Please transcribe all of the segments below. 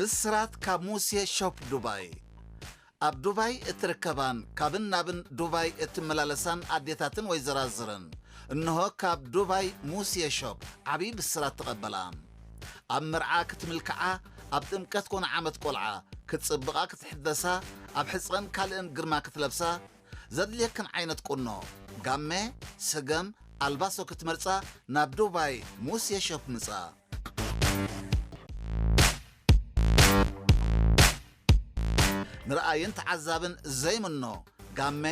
ብስራት ካብ ሙሴ ሾፕ ዱባይ። ኣብ ዱባይ እትርከባን ካብን ናብን ዱባይ እትመላለሳን ኣዴታትን ወይዘራዝርን፣ እንሆ ካብ ዱባይ ሙሴ ሾፕ ዓብዪ ብስራት ተቐበላ። ኣብ መርዓ ክትምልክዓ፣ ኣብ ጥምቀት ኮነ ዓመት ቆልዓ ክትጽብቓ ክትሕደሳ፣ ኣብ ሕጸን ካልእን ግርማ ክትለብሳ፣ ዘድልየክን ዓይነት ቁኖ፣ ጋመ፣ ስገም፣ ኣልባሶ ክትመርጻ ናብ ዱባይ ሙሴ ሾፕ ምጻ። ንረኣይን ተዓዛብን ዘይምኖ ጋመ፣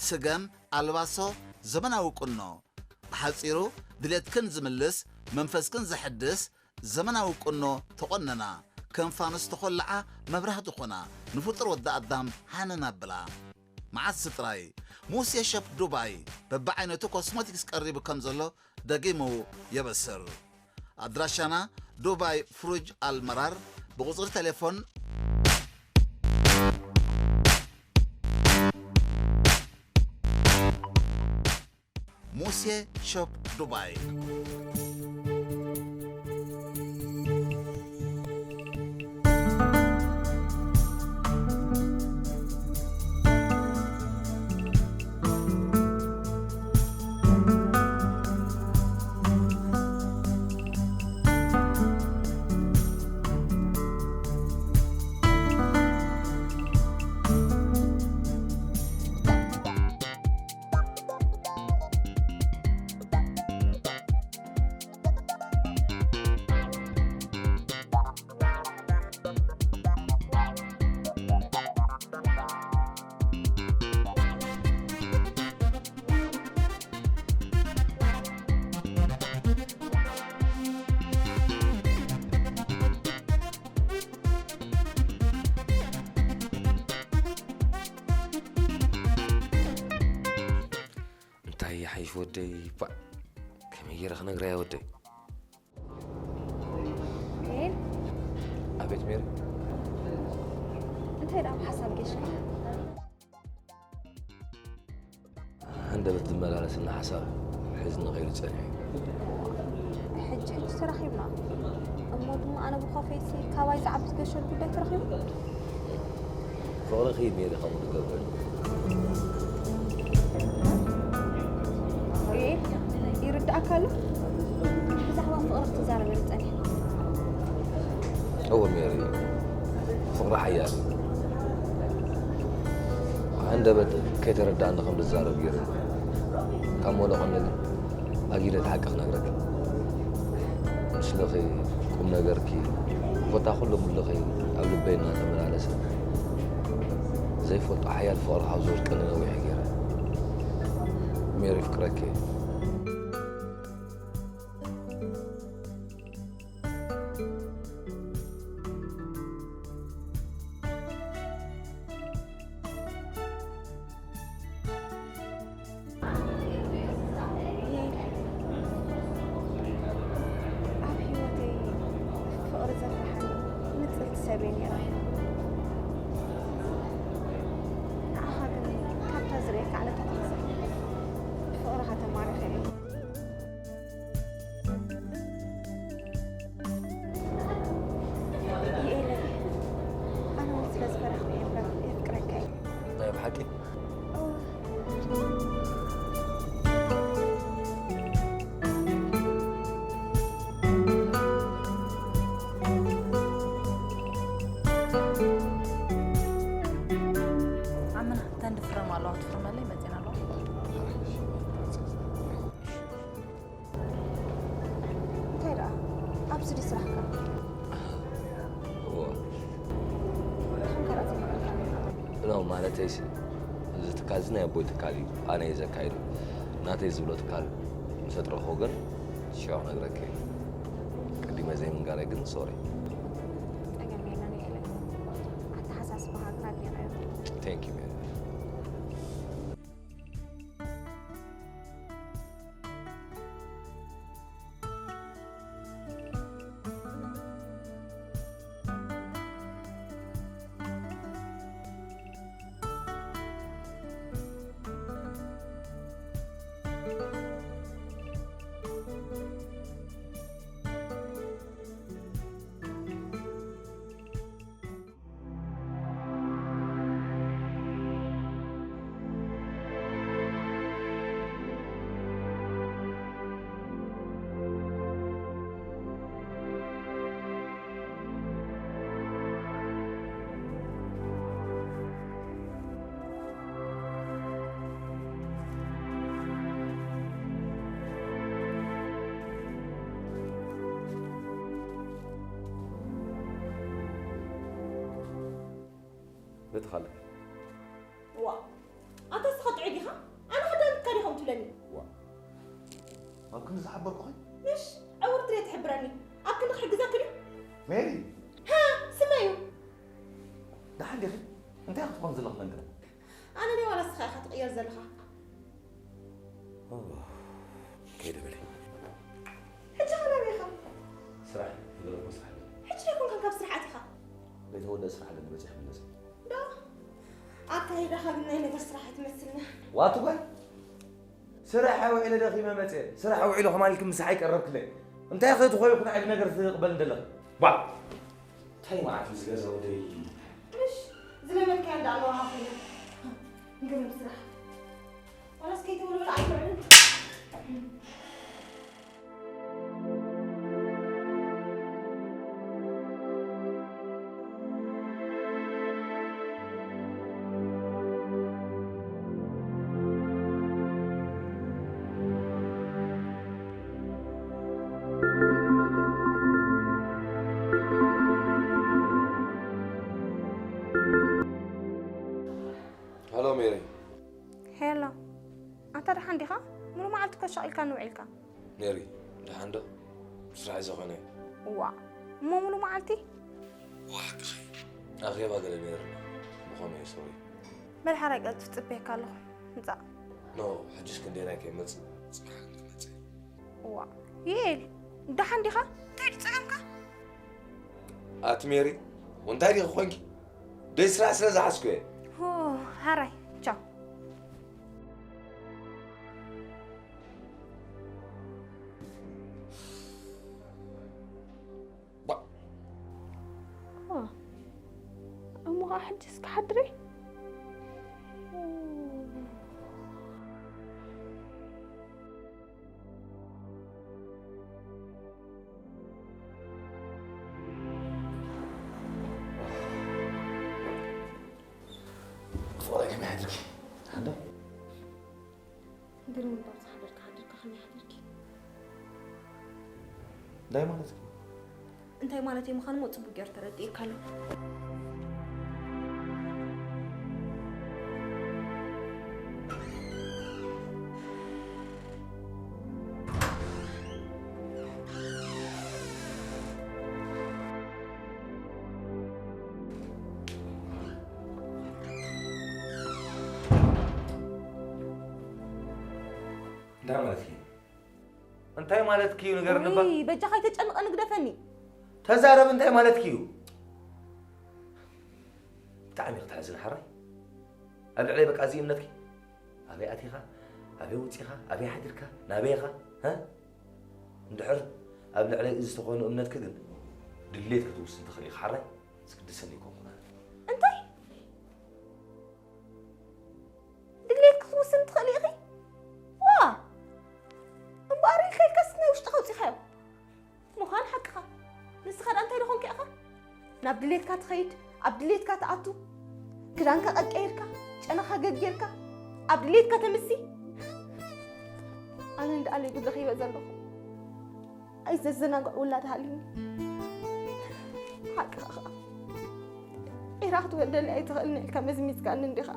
ስገም፣ ኣልባሶ፣ ዘመናዊ ቁኖ። ብሓጺሩ ድሌትክን ዝምልስ፣ መንፈስክን ዘሐድስ ዘመናዊ ቁኖ ተቖነና። ከም ፋኑስ ተኾልዓ መብራህቲ ኾና፣ ንፍጡር ወዲ ኣዳም ሃነን ኣብላ። መዓስ ጥራይ ሙሴ ሸፕ ዱባይ በብዓይነቱ ኮስሞቲክስ ቀሪቡ ከም ዘሎ ደጊሙ የበስር። ኣድራሻና ዱባይ ፍሩጅ ኣልመራር፣ ብቁጽሪ ቴሌፎን ሙሴ ሾፕ ዱባይ። እንታይ ይሓይሽ ወደይ፣ ባዕ፣ ከመይ ገይረ ክነግራ እየ ወደይ? ኤል፣ ኣቤት ሜሪ። እንታይ ደኣ ብሓሳብ ጌሽካ? ሃንደበት ዝመላለስና ሓሳብ ሕዚ ንኸይዱ ጸኒሑ። ሕጂ ሕጂ ተራኺብና። እሞ ድማ ኣነ ብኾፈይሲ ካባይ ዝዓቢ ዝገሸሉ ጉዳይ ተረኺቡ? ፍቕርኺ ሜሪ ከምኡ ትገብር። ኤ፣ ይርድኣካ ኣሎ? ብዛዕባ ፍቕሪ ክትዛረበኒ ጸኒሕካ። እወ ሜሪ፣ ፍቕሪ ሓያል እዩ። ሃንደበት ከይተረድኣኒ ከም ዝዛረብ ገይሩ። ካብ መለቖኒ ግን ኣጊደ እቲ ሓቂ ክነግረኪ። ምስልኺ፣ ቁም ነገርኪ፣ ኮታ ኩሉ ምልኺ ኣብ ልበይ እናተመላለሰ ዘይፈልጦ ሓያል ፍቕሪ ካብ ዝወድቀኒ ነዊሕ ገይረ። ሜሪ፣ የፍቅረኪ። ኣብ ህይወተይ ፍቕሪ ዘፍርሓኒ ንጽልቲ ሰብ እየ ነይረ። ንዓኻ ግን ካብታ ዝርእየካ ዕለት ኣትሒዘ ፍቕርኻ ተማሪኸ እየ። ይኤለ፣ ኣነ እውን ስለ ዝፈራሕኩ እየ እምበር የፍቅረካ እየ። ናይ ብሓቂ? እወ። ኣመና፣ እተን ድፍረማ ኣለዋ፣ ትፍርመለይ መጺና ኣለዋ። እንታይ ደኣ? ኣብዚ ድዩ ስራሕካ? እወ። ድሓን ካልእ ዘይነበረካ? ኖ፣ ማለተይሲ፣ እዚ ትካል እዚ ናይ ኣቦይ ትካል እዩ። ኣነ እየ ዘካይዶ። ናተይ ዝብሎ ትካል ምስ ኣጥረኹ ግን ሽዑ ክነግረካ እየ። ቀዲመ ዘይምንጋረይ ግን ሶሪ። ጸገም የለን፣ የለን። ኣተሓሳስባኻ ግን ኣድኒቐዮ። Thank you, man. ትኻለ። ዋ፣ ኣታ እስኻ ጥዑይ ዲኻ? ኣነ ክዳን ካዲኻ ትብለኒ? ዋ፣ ኣብ ክንዲ ዝሓበርኩኺ? ምሽ፣ ዕውርቲ ደይ ትሕብረኒ። ኣብ ክንዲ ክሕግዘኪ ድዩ? ሜሪ! ሃ፣ ስመዩ። ደሓን ዲኺ? እንታይ ክትኾን ዘለኹ መንገድ? ኣነ ድየ ዋላ እስኻ ኢኻ ትቕየር ዘለኻ? ኦ፣ ከይደ በለይ። ሕጂ ኸ ናበይ ኢኻ? ስራሕ፣ ዝገለኹ ስራሕ ኣሎ። ሕጂ ደይኮንካ ካብ ስራሕ ኣቲኻ? ዘይተወደአ ስራሕ ኣለኒ፣ በፂሐ ክምለስ። ዶ? ኣካይዳኻ ግን ናይ ነገር ስራሕ ኣይትመስልን። ዋቱ ጓል? ስራሕ ውዒለ ደኺመ መፅየ። ስራሕ ውዒሉ ከማን ኢልኪ ምሳሕ ኣይቀረብክለይ። እንታይ ከይትኾይኹ ንዓይ ብነገር ትቕበል እንደለኺ? ባ! እንታይ መዓት ምስ ገዛ ወደይ? ምሽ ዝለመድካዮ እንዳ ኣለዋሃ ኮይና። ግርም ስራሕ። ዋላስ ከይተወልወለ ኣይትውዕልን? ሃሎ ሜሪ። ሄሎ፣ ኣንታ ደሓን ዲኻ? ሙሉ መዓልቲ እኮ ሸቕ ኢልካኒ ውዒልካ። ሜሪ፣ ደሓን ዶ? ብስራሕ እየ ዝኾነ። እዋ፣ እሞ ሙሉ መዓልቲ? እዋ፣ ሓቅኺ። ኣኼባ ገለ ነይርና። ብኸመይ እየ፣ ሶሪ። በል ሓራይ ቀልጥፍ፣ ጽበየካ ኣለኹ። ምጻእ። ኖ፣ ሕጅስ ክንደየናይ ከይመጽእ? ጽባሕ ክንመጽእ። እዋ፣ ይኤል፣ ደሓን ዲኻ? እንታይ ድዩ ጸገምካ? ኣቲ ሜሪ፣ እንታይ ዲኺ ኮንኪ? ደይ ስራሕ ስለ ዝሓዝኩ እየ። ሆ፣ ሓራይ፣ ቻው። ባ- ዋ፣ እሞ ኸዓ ሕጅስ ክሓድር እየ? ፍቕረይ ከመይ ሓዲርኪ? ደሓን ዶ? ግርም፣ እባ ዝሓደርካ ሓዲርካ ከመይ ሓዲርኪ? እንታይ ማለት እዩ? እንታይ ማለት እዩ ምዃኑ እሞ ጽቡቕ ገይሩ ተረዲኤካ ኣለኹ። እንታይ ማለትኪ እዩ? እንታይ ማለትኪ እዩ? ንገርኒ እባ። ውይ፣ በጃኻ ኣይተጨንቐኒ፣ ግደፈኒ። ተዛረብ፣ እንታይ ማለትኪ እዩ? ብጣዕሚ እየ ክተሕዝኒ፣ ሓራይ። ኣብ ልዕለይ በቃ እዚ እምነትኪ? ኣበይ ኣቲኻ? ኣበይ ወጺኻ? ኣበይ ሓዲርካ? ናበይ ኢኻ? ሀ? እንድሕር ኣብ ልዕለይ እዚ ዝተኾነ እምነትኪ ግን ድሌት ክትውስን ትኽእሊ ኢኺ፣ ሓራይ። ዝግድሰኒ ኣይኮንኩን ኣነ። እንታይ? ድሌት ክትውስን ትኽእሊ ኢኺ? ዋ! እምበኣር ኢልካ ኢልካስ ናይ ውሽጥኻ ኣውጺኻዮ። ምዃን ሓቅኻ። ንስኻ ደኣ እንታይ ዶ ኾንካ ኢኻ? ናብ ድሌትካ ትኸይድ፣ ኣብ ድሌትካ ትኣቱ፣ ክዳንካ ቀቀይርካ፣ ጨናኻ ገጌርካ፣ ኣብ ድሌትካ ተምሲ። ኣነ እንድኣ ለይጉድ ረኺበ ዘለኹ። ኣይዘዘናግዕ ውላድ ሃልዩኒ። ሓቅኻ ኸኣ። ዒራ ክትወልደለይ ኣይትኽእልን ኢልካ መዝሚዝካኒ እንዲኻ።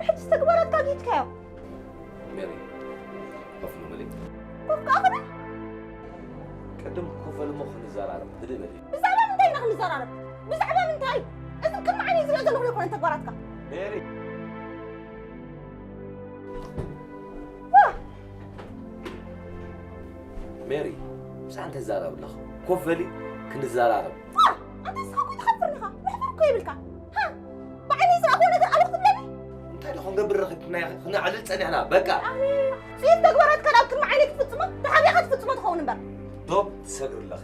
ሕጂ ተግባራትካ ጌድካዮ። ሜሪ፣ ኮፍ ንበሊ። ኮፍ ከኣ ክብል? ቅድም ኮፍ በሊ እሞ ክንዘራረብ። ህድእ በሊ። ብዛዕባ ምንታይ ኢና ክንዘራረብ? ብዛዕባ ምንታይ? እዚ ቅድሚ ዓይነይ ዝሪኦ ዘለኹ ኣይኮነን ተግባራትካ። ሜሪ። ዋ! ሜሪ፣ ብዛዕባ እንታይ ትዛረብ ኣለኻ? ኮፍ በሊ፣ ክንዘራረብ። ዋ! ኣንታ ንስኻ እኮ ኣይትኸፍርን ኢኻ። መሕፈሪ እኮ የብልካ። ሃ! ብዓይነይ ዝረኣኹዎ ነገር ኣለኹ ትብለኒ? እንታይ ዶ ክንገብር ረኺብኩምና ኢኺ? ክነዕልል ጸኒሕና፣ በቃ። ኣነ ጽዩፍ ተግባራትካ ኣብ ቅድሚ ዓይነይ ክትፍጽሞ፣ ተሓቢእካ ትፍጽሞ ትኸውን እምበር። ዶብ ትሰግሪ ኣለኺ።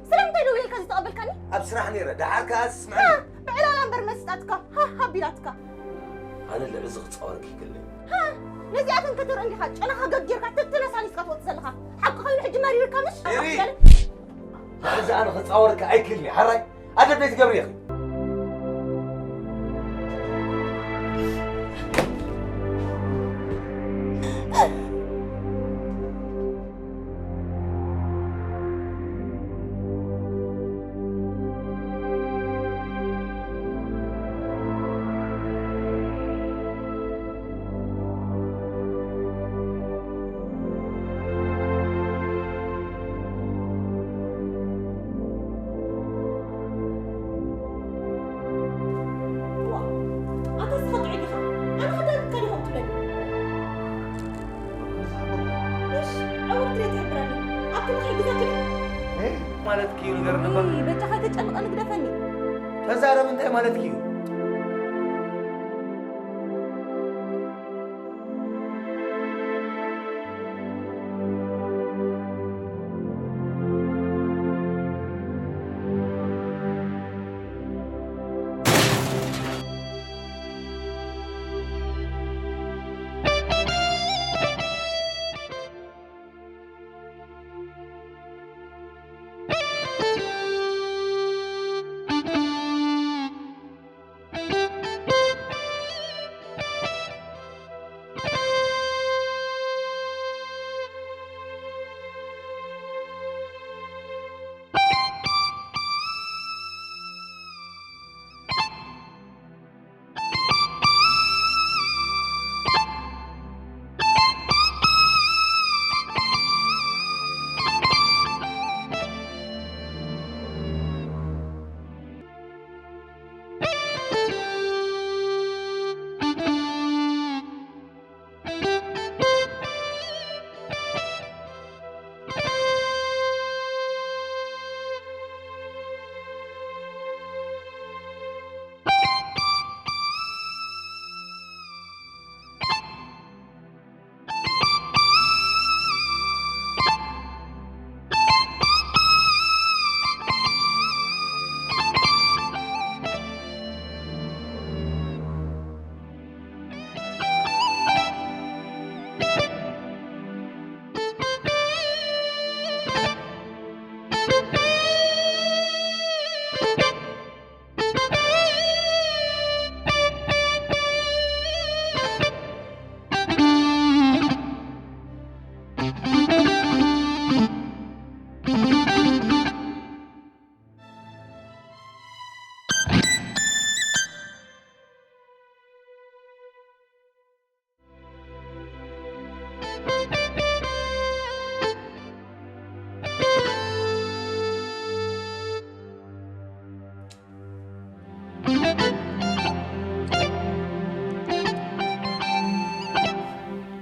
ስለምንታይ ደው ኢልካ ዝተቐበልካኒ? ኣብ ስራሕ ነይረ፣ ደሓር ከኣ ስምዓኒ። ሃ! ብዕላላ እምበር መሲጣትካ፣ ሃ! ኣቢላትካ። ኣነ ልዕሊ እዚ ክጻወረኪ ይክእል። ሃ! ነዚኣተን ከተርኢ እንዲኻ፣ ጨናኻ ገጊርካ፣ ተተነሳኒስካ ትወጽእ ዘለኻ። ሓቂ ኮይኑ ሕጂ መሪርካ ምሽ? ሜሪ! ኣፍቀለ? እዚ ኣነ ክጻወረካ ኣይክልኒ፣ ሓራይ ኣደብ ዘይትገብሪ ኢኺ። ዋ፣ ኣታ ንስኻ ጥዑይ ዲኻ? ኣነ ከዳግምካ ዲኹም ትብለኒ? እሽ፣ ዕውር ትሬት ይሕብረኒ። ኣብ ክንዲ ግዛት ትብል? እ? ማለት ክዩ ነገር ነበር። እይ፣ በጃኻ ኣይተጨንቐኒ፣ ግደፈኒ። ተዛረብ፣ እንታይ ማለት ክዩ?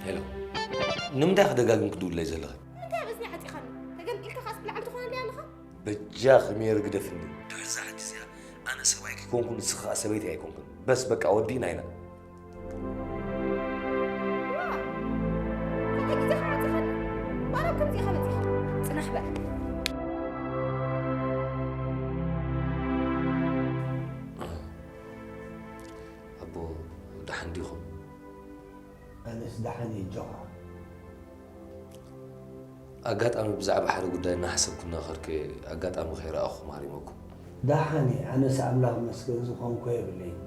ሄሎ፣ ንምንታይ ክደጋግም ክድውለይ ዘለኺ? ንምንታይ ኣብ እዝኒ ዓጺኻኒ? ተገምጢልካ ከኣስ ብላዕሊ ትኾነለይ ኣለኻ? በጃኺ ሜሪ ግደፍኒ። ድሕሪ እዛ ሕጂ እዚኣ ኣነ ሰብኣይኪ ኣይኮንኩን፣ ንስኺ ከኣ ሰበይቲ ኣይኮንኩን። በስ በቃ ወዲእና ኢና። ዋ! ካልኣይ ግዜ ከዓጽኸኒ? ዋላ ኣብ ከምዚ ኢኻ መጺኻ? ጽናሕ በል። ኣቦ፣ ደሓን ዲኹም? ኣነስ ደሓን እየ፣ ኣጆኻ። ኣጋጣሚ ብዛዕባ ሓደ ጉዳይ እናሓሰብኩ እናኸድኩ እየ ኣጋጣሚ ከይረኣኹኹም ሃሪመኩም። ደሓን እየ፣ ኣነስ ኣምላኽ ይመስገን ዝኾንኩ የብለይን።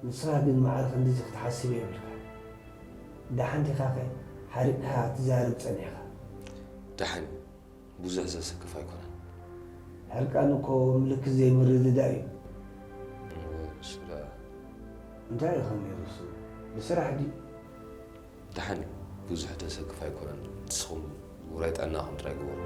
ንስኻ ግን መዓር ክንድዚ ክትሓስብ የብልካን። ደሓን ዲኻኸ? ሓሪቕካ ትዛረብ ጸኒሕካ። ደሓን እዩ። ብዙሕ ዘሰክፍ ኣይኮነን። ሕርቃን እኮ ምልክት ዘይምርድዳእ እዩ። እወ፣ እሱ ደኣ። እንታይ ይኾን ነይሩ እሱ? ብስራሕ ድዩ? ደሓን እዩ። ብዙሕ ተሰክፍ ኣይኮነን። ንስኹም ውራይ ጥዕናኹም ጥራይ ግበሩ።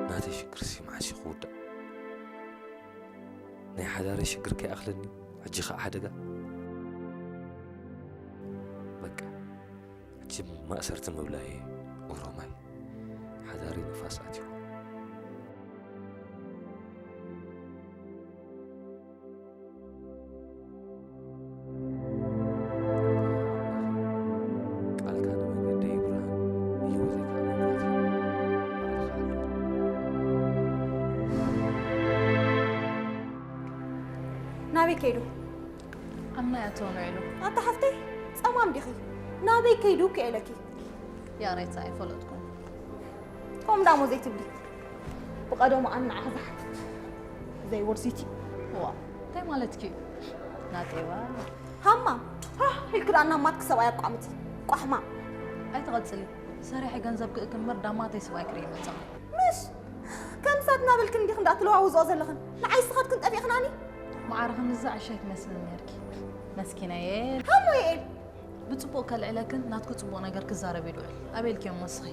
ናተይ ሽግርሲ መዓስ እዩ ክውዳእ? ናይ ሓዳረይ ሽግር ከይኣኽለኒ፣ ሕጂ ኸኣ ሓደጋ? በቃ፣ ሕጂ ማእሰርቲ ምብላይ እየ። ኦሮማይ፣ ሓዳረይ ንፋስ ኣትዩ። ቃልካ ንመንገደይ ብርሃን፣ ንህይወተይ ከኣ መብራት እዩ። ባዕልኻ ኣለኻ። ናበይ ከይዱ? ኣብ ናይ ኣቶ ውዕሉ። ኣታ ሓፍተይ፣ ጸማም ዲኺ? ናበይ ከይዱ እኮ ኢለኪ። ያሬት ኣይፈለጥኩን። ከምኡ ደኣ እሞ ዘይትብሊ። ብቐደሙ ኣነ ንዓኺ ዝሓትት ዘይወርሲቲ። ዋ፣ እንታይ ማለትኪ እዩ? ናጤዋ። ሃማም፣ ሃህ ኢልኪ ደኣ እናማትኪ ሰብኣይ ኣቋምቲ። ቋሕማም። ኣይትቐጽሊ። ሰሪሐ ገንዘብ ክእክብ እምበር ዳማተይ ሰብኣይ ክርኢ መጻኹ። ምሽ፣ ከም ሳት እናበልክን እንዲኽን ደኣ ትለዋውዝኦ ዘለኽን። ንዓይ ስኻትክን ጠፊእኽናኒ። መዓርኽን እዛ ዕሻይ ትመስልን ነርኪ። መስኪናየ። ሃሞ የኤል። ብጽቡቕ ከልዕለክን ናትኩ ጽቡቕ ነገር ክዛረብ ይድውዕል። ኣበይ ኢልክዮ እሞ እስኺ?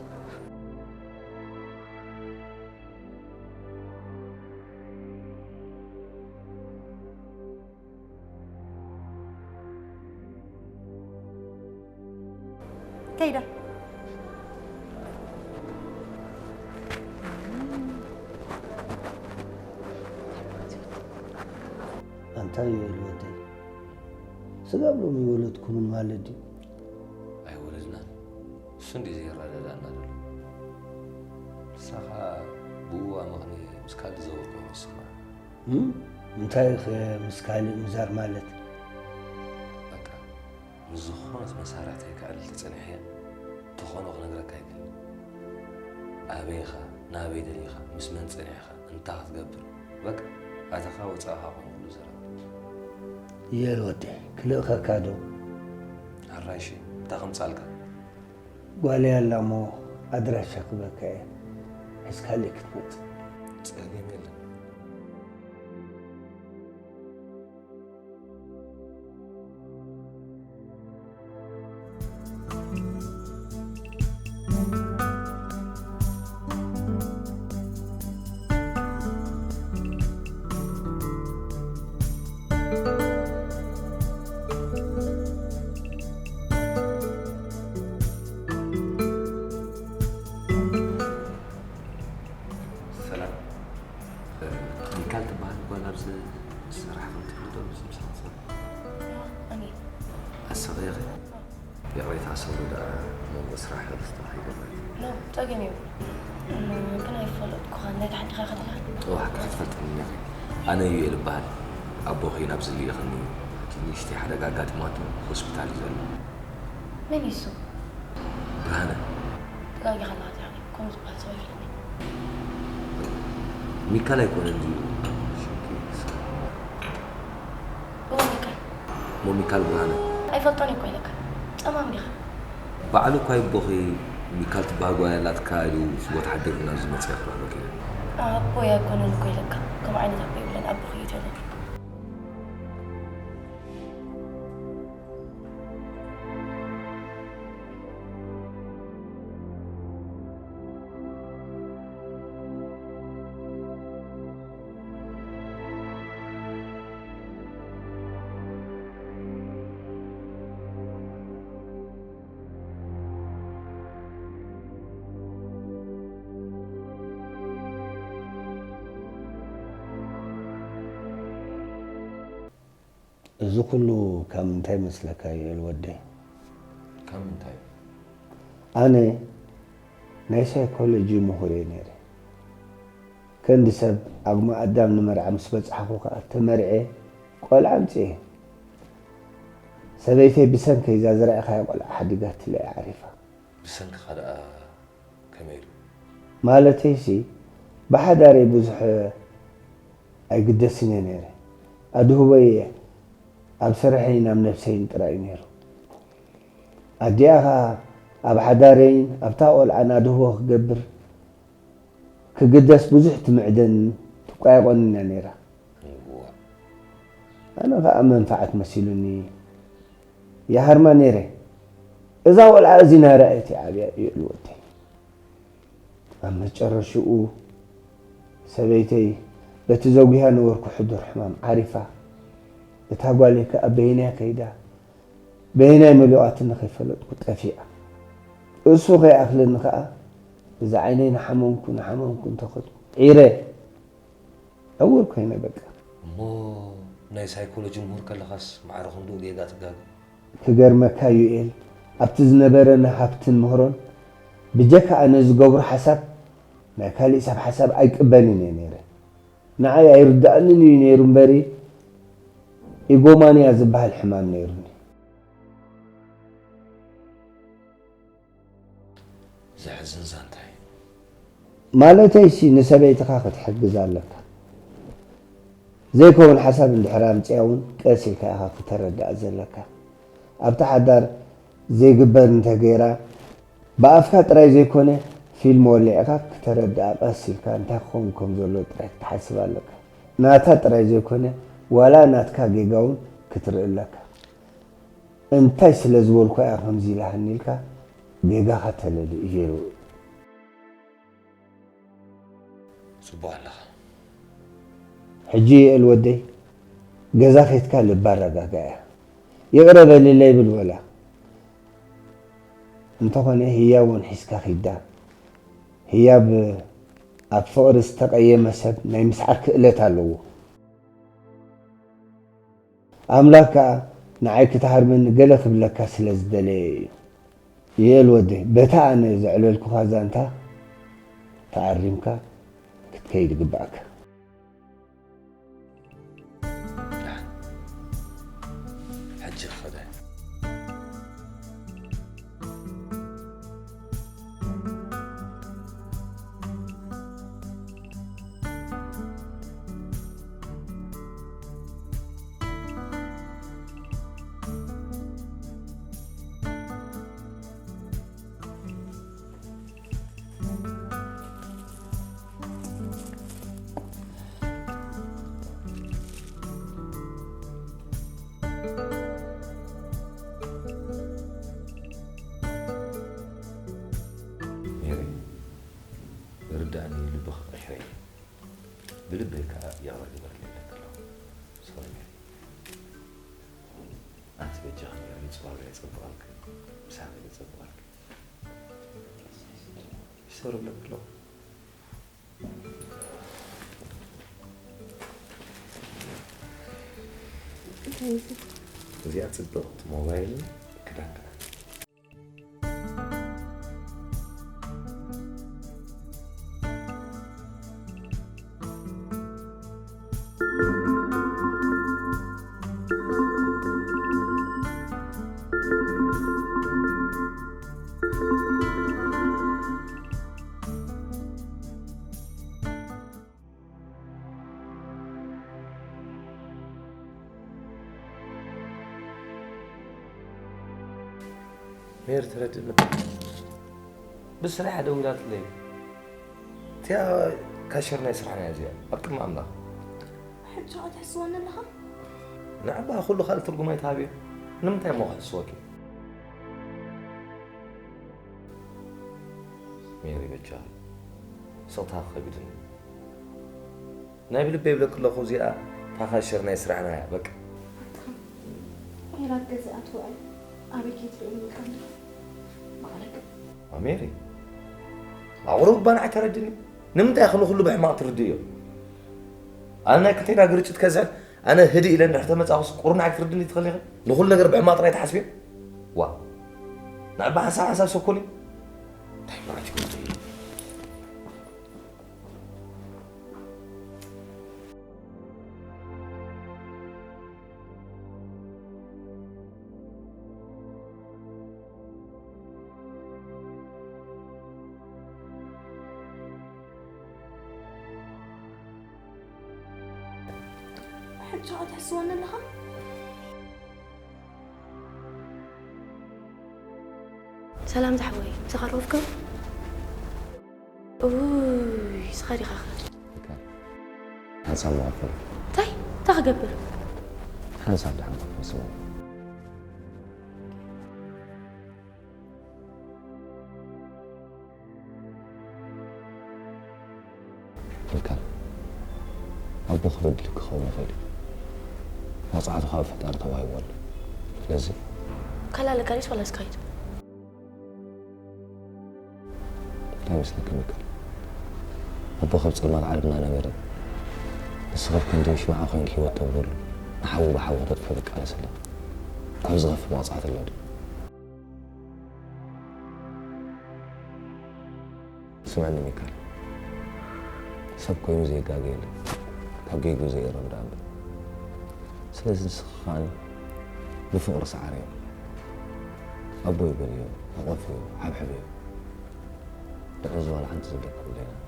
ከይዳ። ኣንታ ዮኤል ወደይ፣ ስጋብ ሎሚ ኣይወለድኩምን ማለት ድዩ? ኣይወለድናን። እሱ እንድዩ ዘየረዳድኣና ዘሎ። ንሳ ኸኣ ብእኡ ኣመኽንየ ምስ ካልእ ዝዘወር ኮይኑ ይስምዓ። እም? እንታይ ኸ ምስ ካልእ ምዛር ማለት? በቃ፣ ምስ ዝኾነት መሳርሕተይ ከዕልል ተጸኒሐ እየ። እንተኾነ ክነግረካ ኣይክእልን። ኣበይ ኢኻ፣ ናበይ ደሊኻ፣ ምስ መን ጸኒሕካ፣ እንታይ ክትገብር፣ በቃ፣ ኣተኻ ወጻእኻ ኮይኑ ኩሉ ዘረባ። ዮኤል ወደይ፣ ክልእኸካ ዶ? ሕራይ እሺ፣ እንታይ ከምጻልካ? ጓለይ ኣላ እሞ ኣድራሻ ክበካ እየ፣ ሒዝካለይ ክትመጽእ። ጸገም የለን። ሰላም። ሚካል ትበሃል ጓል ኣብዚ ዝሰርሕ ከም ትፈልጦ ምስ ምሳት ሰብ? እኔ። ኣሰቐየኸ? ይቕሬታ፣ ሰብሉ ደኣ መንጎ ስራሕ ሕልፍ ተረኺቡ ማለት እዩ። ኖ፣ ጸገም የብሉን። እም፣ ግን ኣይፈለጥኩኻን። ናይ ተሓድኻ ኢኻ ተለኻ? እዋ፣ ክትፈልጥኒ ኢኺ። ኣነ ዩኤል እበሃል። ኣቦኺ ናብ ዝልኢኽኒ፣ እቲ ንእሽተይ ሓደጋ ኣጋጢማቶ ሆስፒታል እዩ ዘሎ። መን እዩ እሱ? ብርሃነ። ተጋጊኻ ኣለኻ፣ ከምኡ ዝበሃል ሰብ ኣይፈልጥን። ሚካል ኣይኮነን ድዩ? ሽኪ፣ እሱ። እወ፣ ሚካል። እሞ ሚካል ብርሃነ? ኣይፈልጦን እኮ ኢለካ። ጸማም ዲኻ? ባዕሉ እኳ ይቦኺ ሚካል ትበሃል ጓል ኣላትካ ኢሉ እቲ ቦታ ሓቢሩና ኣብዚ መጽእ ክረኽበኪ ኢለ። ኣቦይ ኣይኮነን እኮ ኢለካ። ከምኡ ዓይነት ኣቦ የብለን፣ ኣቦኺ እዩ ተለኒ። እዚ ኩሉ ካብ ምንታይ መስለካ ዩኤል ወደይ? ካብ ምንታይ? ኣነ ናይ ሳይኮሎጂ ምሁር እየ ነይረ። ከንዲ ሰብ ዓቕሚ ኣዳም ንመርዓ ምስ በጻሕኩ ከኣ ተመርዕየ ቆልዓ ኣምጽኤ። ሰበይተይ ብሰንከይ እዛ ዝረኣኻያ ቆልዓ ሓዲጋትለይ እያ ዓሪፋ። ብሰንክኻ ደኣ ከመይ ኢሉ? ማለተይሲ፣ ብሓዳረይ ብዙሕ ኣይግደስን እየ ነይረ። ኣድህቦይ ኣብ ስርሐይን ኣብ ነብሰይን ጥራይ እዩ ነይሩ። ኣዲኣ ኸኣ ኣብ ሓዳረይን ኣብታ ቖልዓን ኣድህቦ ክገብር ክግደስ ብዙሕ ትምዕደን ትቋየቖንን እያ ነይራ። እዋ። ኣነ ኸኣ መንፍዓት መሲሉኒ ይሃርማ ነይረ። እዛ ቖልዓ እዚና ርኣየት እያ ዓብያ እዩ ኢሉ ወደይ። ኣብ መጨረሽኡ ሰበይተይ በቲ ዘጉህያ ነበርኩ ሕዱር ሕማም ዓሪፋ። እታ ጓለይ ከኣ በየናይ ከይዳ በየናይ መሊቓትኒ ከይፈለጥኩ ጠፊኣ። እሱ ከይኣኽለኒ ከኣ እዛ ዓይነይ ንሓመምኩ ንሓመምኩ እንተኸድኩ ዒረ ዕውር ኮይነ በቃ። እሞ ናይ ሳይኮሎጂ ምሁር ከለኻስ ማዕረ ክንድኡ ጌጋ ትጋገ? ክገርመካ ዩኤል፣ ኣብቲ ዝነበረና ሃብትን ምህሮን ብጀካ ኣነ ዝገብሮ ሓሳብ ናይ ካሊእ ሰብ ሓሳብ ኣይቅበልን እየ ነይረ። ንዓይ ኣይርድኣንን እዩ ነይሩ እምበሪ ኢጎማንያ ዝበሃል ሕማም ነይሩኒ። ዘሕዝን ዛንታ እዩ። ማለተይሲ ንሰበይትኻ ክትሕግዝ ኣለካ። ዘይከውን ሓሳብ እንድሕር ኣምፅያ እውን ቀስ ኢልካ ኢኻ ክተረድኣ ዘለካ። ኣብታ ሓዳር ዘይግበር እንተገይራ ብኣፍካ ጥራይ ዘይኮነ ፊልም ወሊዕካ ክተረድኣ ቀስ ኢልካ እንታይ ክኸውን ከም ዘሎ ጥራይ ክትሓስብ ኣለካ። ናታ ጥራይ ዘይኮነ ዋላ ናትካ ጌጋ እውን ክትርኢ ኣለካ። እንታይ ስለ ዝበልኳ እያ ከምዚ ኢላትኒ ኢልካ ጌጋኻ ተለሊ እዩ። ጽቡቕ ኣለኻ። ሕጂ ዩኤል ወደይ ገዛ ኬድካ ልባ ኣረጋግኣያ። ይቕረ በልለይ ብል በላ። እንተኾነ ህያብ እውን ሒዝካ ኪዳ። ህያብ ኣብ ፍቕሪ ዝተቐየመ ሰብ ናይ ምስዓር ክእለት ኣለዎ። ኣምላኽ ከኣ ንዓይ ክትሃርመኒ ገለ ክብለካ ስለ ዝደለየ እዩ። ዩኤል ወደይ፣ በታ ኣነ ዘዕለልኩኻ ዛንታ ተኣሪምካ ክትከይድ ይግብኣካ። ሕጂ ክኸደ። ሜሪ፣ ይርዳእኒ፣ ልብኺ ቀይሕረዮ። ብልበይ ከኣ ይቕረ ግበርለይ ኢለኪ ኣለኹ። ሶሪ ሜሪ። ኣንቲ በጃኺ ሜሪ፣ ንጽባበ የጸብቐልኪ፣ ምሳኺ የጸብቐልኪ። ሶሪ እብለኪ ኣለኹ። እንታይ እዩ እዚ? እዚኣ ጽብቕቲ ሞባይልን ክዳን ከኣ። ሜሪ ተረድእኒ። ብስራሕ ደዊላትለይ። እቲኣ ካሸር ናይ ስራሕና እያ እዚኣ፣ ኣብ ቅድሚ ኣምላኽ። ሕጂ ኸኣ ትሕስወኒ ኣለኻ? ንዓባ ኩሉ ካልእ ትርጉም ኣይትሃብዮ። ንምንታይ እሞ ክሕስወኪ? ሜሪ በጃኺ፣ ስቕታ ከቢድኒ። ናይ ብልበይ ይብለኪ ኣለኹ፣ እዚኣ ታኻሽር ናይ ስራሕና እያ፣ በቃ። ኣታ፣ ሜላት ገዚኣ ትውዕል፣ ኣበይ ከይትርእየኒ ኢልካ እንዲኻ? ማዕረግ። ዋ ሜሪ፣ ኣቑሩብ እባ ንዓይ ተረድኒ። ንምንታይ ኢኺ ንኹሉ ብሕማቕ ትርድእዮ? ኣነ ናይ ክልቴና ግርጭት ከዝሕል፣ ኣነ ህድእ ኢለ እንድሕር ተመጻኹስ ቁሩብ ንዓይ ክትርድኒ ትኽእሊ ኢኺ? ንኹሉ ነገር ብሕማቕ ጥራይ ትሓስብዮ? ዋ፣ ንዓባ ሓሳብ ሓሳብ ሰኮኒ። እንታይ ማለት እዩ? ብቻ ትሕስወኒ ኣለኻ? ሰላም ዝሓወይ፣ ምሳኻ ረኸብኩም? ኡይ፣ ንስኻ ዲኻ ኸ? ሓንሳብ መቐፈል። እንታይ? እንታይ ክገብር? ሓንሳብ ደሓን ክፍል ስለ። ሚካል፣ ኣቦ ክበድል ክኸውን ይኽእል እዩ። መጽዋዕቱ ካብ ፈጣሪ ተዋሂቡ ኣሎ። ስለዚ ካላ ለጋሪስ ዋላ ስካይድ? እንታይ መስለካ ሚካል? ኣቦ ካብ ጸልማት ዓለም እናነበረ፣ ንሱ ካብ ክንዲ ሽምዓ ኮይንኪ ህይወት ተብርህሉ፣ ንሓዉ ብሓዊ ከተጥፍኡ ትቃለስ ኣለኻ። ካብ ዝኸፍእ መቕጻዕቲ ኣሎ ድዩ? ስምዐኒ ሚካል፣ ሰብ ኮይኑ ዘይጋገ የለን፣ ካብ ጌግኡ ዘይእረም ደኣ እምበር። ስለዚ ንስኺ ከኣ ብፍቕሪ ሰዓርዮ። ኣቦይ በልዮ፣ ሕቆፍዮ፣ ሓብሕብዮ። ንዕኡ ዝባል ሓንቲ ዝብለካ የብለይን።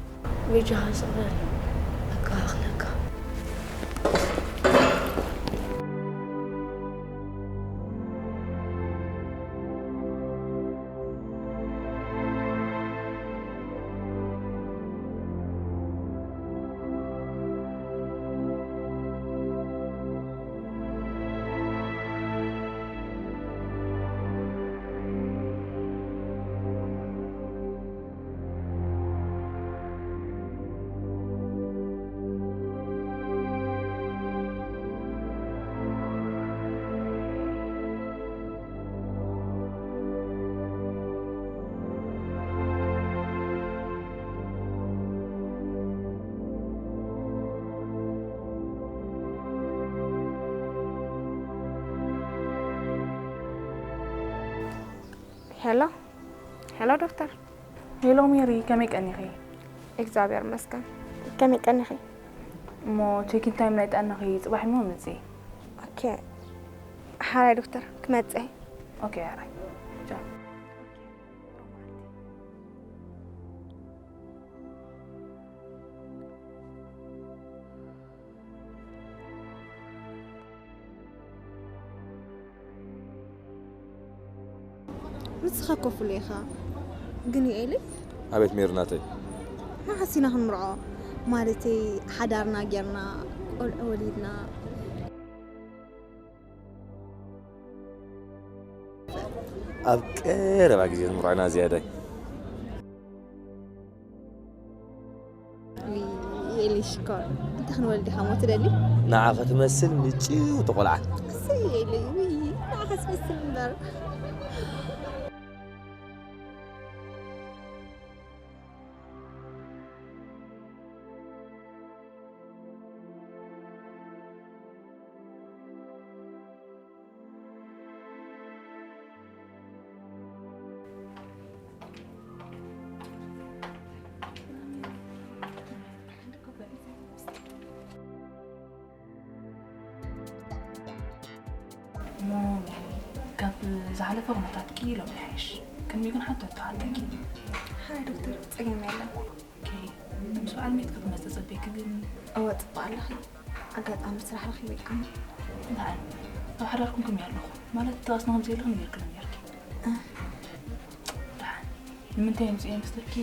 በጃኻ ስቕ በል፣ ኣከኻኽለካ። ሄሎ፣ ሄሎ ዶክተር። ሄሎ ሜሪ፣ ከመይ ቀኒኺ? እግዚኣብሔር ይመስገን። ከመይ ቀኒኺ? እሞ ቼኪን ታይም ናይ ጥዕናኺ ጽባሕ እሞ ምጺ። ኦኬ። ሓራይ ዶክተር፣ ክመጽእ እየ። ኦኬ፣ ሓራይ። ቻው። ንስኻ ኮፍሎ ኢኻ። ግን ኤሊ? ኣቤት ሜሪ ናተይ። መዓስ ኢና ክንምርዖ? ማለተይ ሓዳርና ጌርና፣ ቆልዑ ወሊድና። ኣብ ቀረባ ግዜ ንምርዖ ኢና ዝያዳይ። ውይ፣ ኤሊ ሽኮር፣ እንታይ ክንወልድ ኢኻ እሞ ትደሊ? ንዓ ክትመስል ምጭውቲ ቆልዓ። እሰይ ኤሊ፣ ውይ፣ ንዓኻ ትመስል እምበር። እሞ ካብ ዝሓለፈ ኩነታትኪ ሎሚ ይሓይሽ። ቅድሚኡ ግን ሓንቲ ሕቶ ኣለኪ። ሓራይ ዶክተር፣ ጸገም የለን። ኦኬ፣ ምስ በዓል ቤትኪ ክትመጺ ጸቢቕኪ ግን? እወ፣ ጽቡቕ ኣለኺ። ኣጋጣሚ ስራሕ ረኺበ ኢልክኒ። ደሓን፣ ኣብ ሓዳርኩም ከመይ ኣለኹ? ማለት ተዋስኖ ከም ዘየለኺ ነጊርክኒ ነይርኪ። እ። ደሓን፣ ንምንታይ ኣምጺኤ መስለኪ?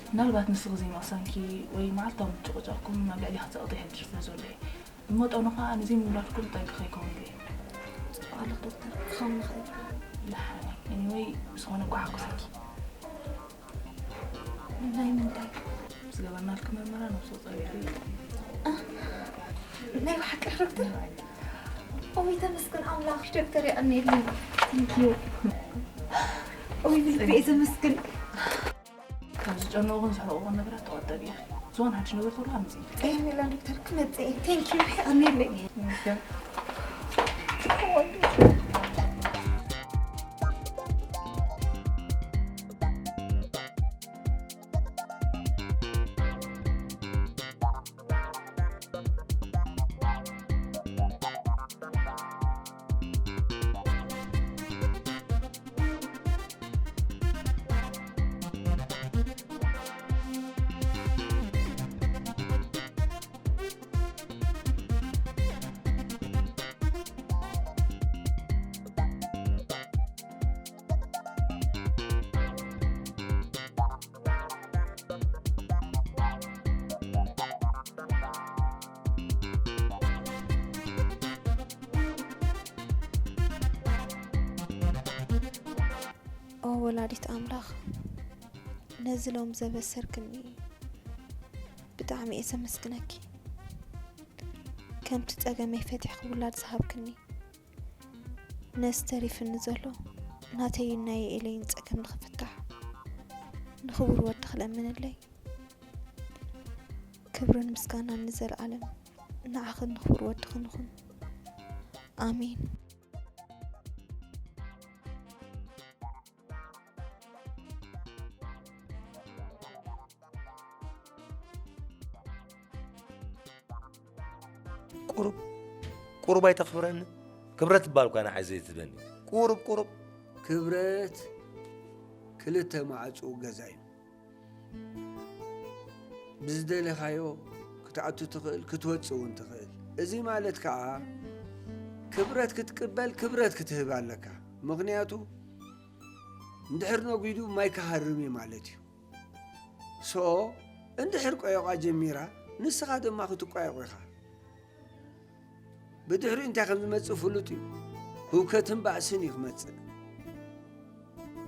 ምናልባት ንስኺ ዘይምቕሳንኪ ወይ መዓልታዊ ምጭቕጫቕኩም ኣብ ልዕሊ ክትጸቕጢ ይሕድር ስለ ዘሎ እዩ። ብመጠኑ ኸኣ ንዘይምምላስኩም ጠንቂ ከይከውን ኢለ እየ። ጽቡቕ ኣለኺ ዶክተር፣ ክኸውን ይኽእል። ደሓን፣ ኤኒወይ፣ ብዝኾነ እንቋዕ ሓጎሰኪ። ናይ ምንታይ? ዝገበርናልኪ መርመራ ነብሲ ቁጸሪ እዩ። እ? ናይ ብሓቂ ዶ ዶክተር? ናይ ብሓቂ። ኦይ፣ ተመስገን ኣምላኽ፣ ዶክተር የቐንየለይ። Thank you። ኦይ፣ ብልቢ እየ ዘመስግን። ካብ ዝጨንቑኽን ዘሕርቑኽን ነገራት ተቖጠቢ ኢኺ። ዝኾነ ሓድሽ ነገር ተሎ ኣምጽኢ። ጸገም የለን ዶክተር፣ ክመጽእ እየ። Thank you፣ የቐንየለይ። Thank you። ወላዲት ኣምላኽ፣ ነዚ ሎም ዘበሰርክኒ ብጣዕሚ እየ ዘመስግነኪ። ከምቲ ጸገመይ ፈቲሕኪ ውላድ ዝሃብክኒ፣ ነዚ ተሪፍኒ ዘሎ ናተይን ናይ ኤለይን ጸገም ንኽፍታሕ ንኽቡር ወድኺ ለምንለይ። ክብርን ምስጋናን ንዘለኣለም ንዓኽን ንኽቡር ወድኽን ይኹን። ኣሜን። ቁሩብ ቁሩብ ኣይተኽብረኒ። ክብረት ትበሃል እኳ ንዓይ ዘይትህበኒ። ቁሩብ ቁሩብ። ክብረት ክልተ ማዕጹ ገዛ እዩ። ብዝደለኻዮ ክትኣቱ ትኽእል፣ ክትወጽእ እውን ትኽእል። እዚ ማለት ከኣ ክብረት ክትቅበል፣ ክብረት ክትህብ ኣለካ። ምኽንያቱ እንድሕር ነጒዱ ማይ ክሃርም እዩ ማለት እዩ። ሶ እንድሕር ቆዮቓ ጀሚራ፣ ንስኻ ድማ ክትቋየቕ ኢኻ። ብድሕሪኡ እንታይ ከም ዝመጽእ ፍሉጥ እዩ። ህውከትን ባእስን እዩ ክመጽእ።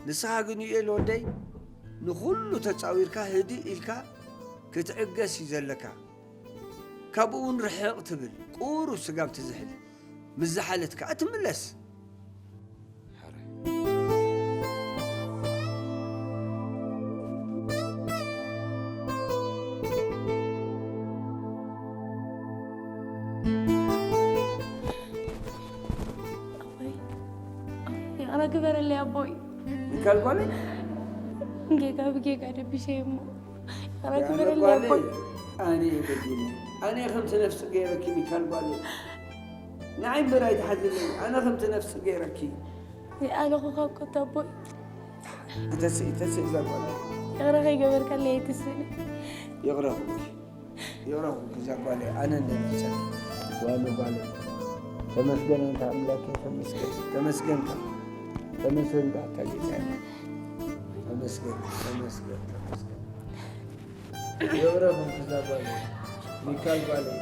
ንስኻ ግን ዩኤል ወደይ ንኹሉ ተጻዊርካ ህድእ ኢልካ ክትዕገስ እዩ ዘለካ። ካብኡ እውን ርሕቕ ትብል፣ ቁሩብ ስጋብ ትዝሕል። ምስ ዝሓለት ከኣ ትምለስ። ኣቦይ፣ ኣቦይ፣ ይቕረ ግበረለይ ኣቦይ። ሚካል ጓለይ፣ ጌጋ ብጌጋ ደቢሸ እሞ ይቕረ ኣነ ግበረለይ ጓለይ፣ ኣቦይ። ኣነ እየ በዲለ። ኣነ እየ ከምቲ ነፍሲ ገይረኪ ሚካል ጓለይ። ንዓይ እምበር ኣይትሓዝለይ። ኣነ ከምቲ ነፍሲ ገይረኪ። ይኣለኹ ካብ ኮታ ኣቦይ። ተስኢ፣ ተስኢ እዛ ጓለይ። ይቕረ ከይገበርካለይ ኣይትስእኒ። ይቕረ ኩንኪ። ይቕረ ኩንኪ እዛ ጓለይ። ኣነ እንደ ነፍሰኪ። ጓለይ፣ ጓለይ። ተመስገን ኣንታ ኣምላኬ፣ ተመስገን። ተመስገን። ተመስገን ኣታ ጌታዬ። ተመስገን፣ ተመስገን፣ ተመስገን። ይቕረ ኩንኪ እዛ ጓለይ። ሚካል ጓለይ።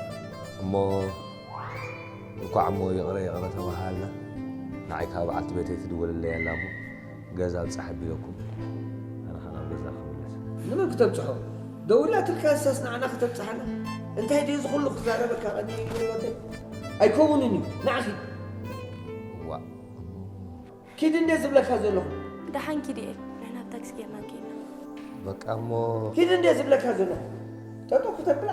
እሞ እንኳዕ እሞ ይቕረ ይቕረ ተባሃልና። ንዓይ ካብ በዓልቲ ቤተይ ትድውለለይ ኣላ እሞ ገዛ ብጻሕ ኣቢለኩም ኣነ ኸኣ ናብ ገዛ ክምለስ። ንመን ክተብጽሖ? ደዊላትልካ ንሳስ ንዓና ክተብጽሓና? እንታይ ድዩ እዚ ኩሉ ክዛረበካ ቀኒ ወደይ? ኣይከውንን እዩ። ንዓ ኺድ። ዋእ ኪድ እንዴ ዝብለካ ዘለኹ። ደሓን ኪድ እየ። ንሕና ኣብ ታክሲ ጌርና ከይና። በቃ እሞ ኪድ እንዴ ዝብለካ ዘለኹ። ጠጠው ክተብላ።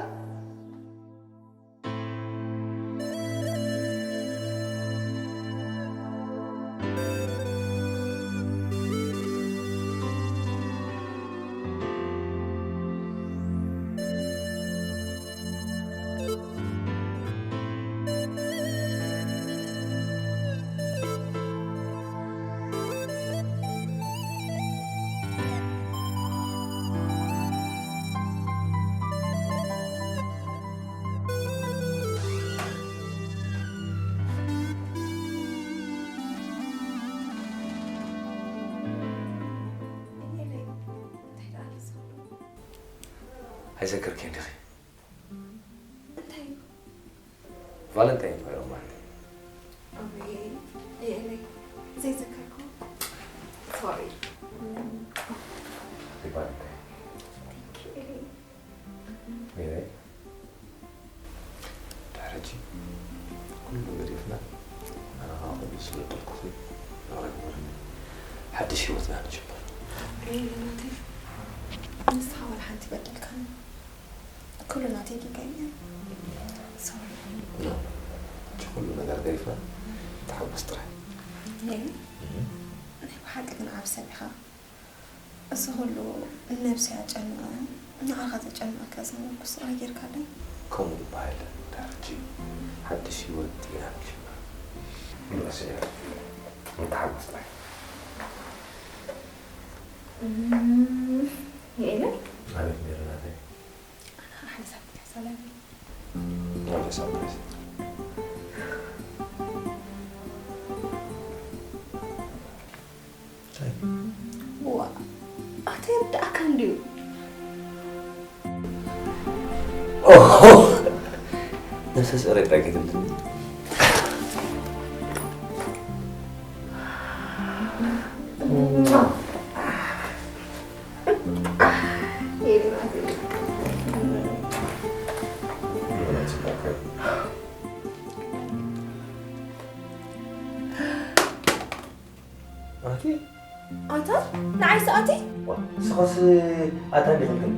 ኣይዘክርክን ዲኺ? እንታይ እዩ? ቫለንታይን እኮ እዮም ማለት እዩ። ኣሜን። የእኔ ዘይዘከርኩ። ሶሪ። ሃፒ ቫለንታይን። ቴንክ ዩ። ሜሬ፣ ድሕሪ ሕጂ ኩሉ ገዲፍና ኣነ ከዓ ኩሉ ዝበደልኩኺ ይቕረ ግበርኒ። ሓድሽ ህይወትና ንጅምር። የእኔ ናተይ ንስኻ ዋላ ሓንቲ በደልካኒ። ኩሉ ናተይ ጌጋ እዩ። ሶሪ። ኖ፣ ሕጂ ኩሉ ነገር ገዲፍና ተሓጎስ ጥራይ። የእኔ ናይ ብሓቂ ግን ዓቢ ሰብ ኢኻ። እዚ ኩሉ ነብሰይ ኣጨንቐ ንዓኻ ዘጨንቐካ ዝነበርኩ ስቕ ጌርካለይ። ከምኡ ይበሃል። ድሕሪ ሕጂ ሓድሽ ህይወት ኢና ንጅምር። ንበሰ ተሓጎስ ጥራይ። የእኔ ኣቤት ሜሪ ናተይ። ኣነ ሓደ ሰብ ክትሕሰለኒ። ወደ ሳፕራይዝ። ዋ ኣተ ይርዳእካ እንድዩ። ነብሰ ጸሬት ኣይገድልን። ኣቲ ስኸስ ኣታ እንዲኽልክን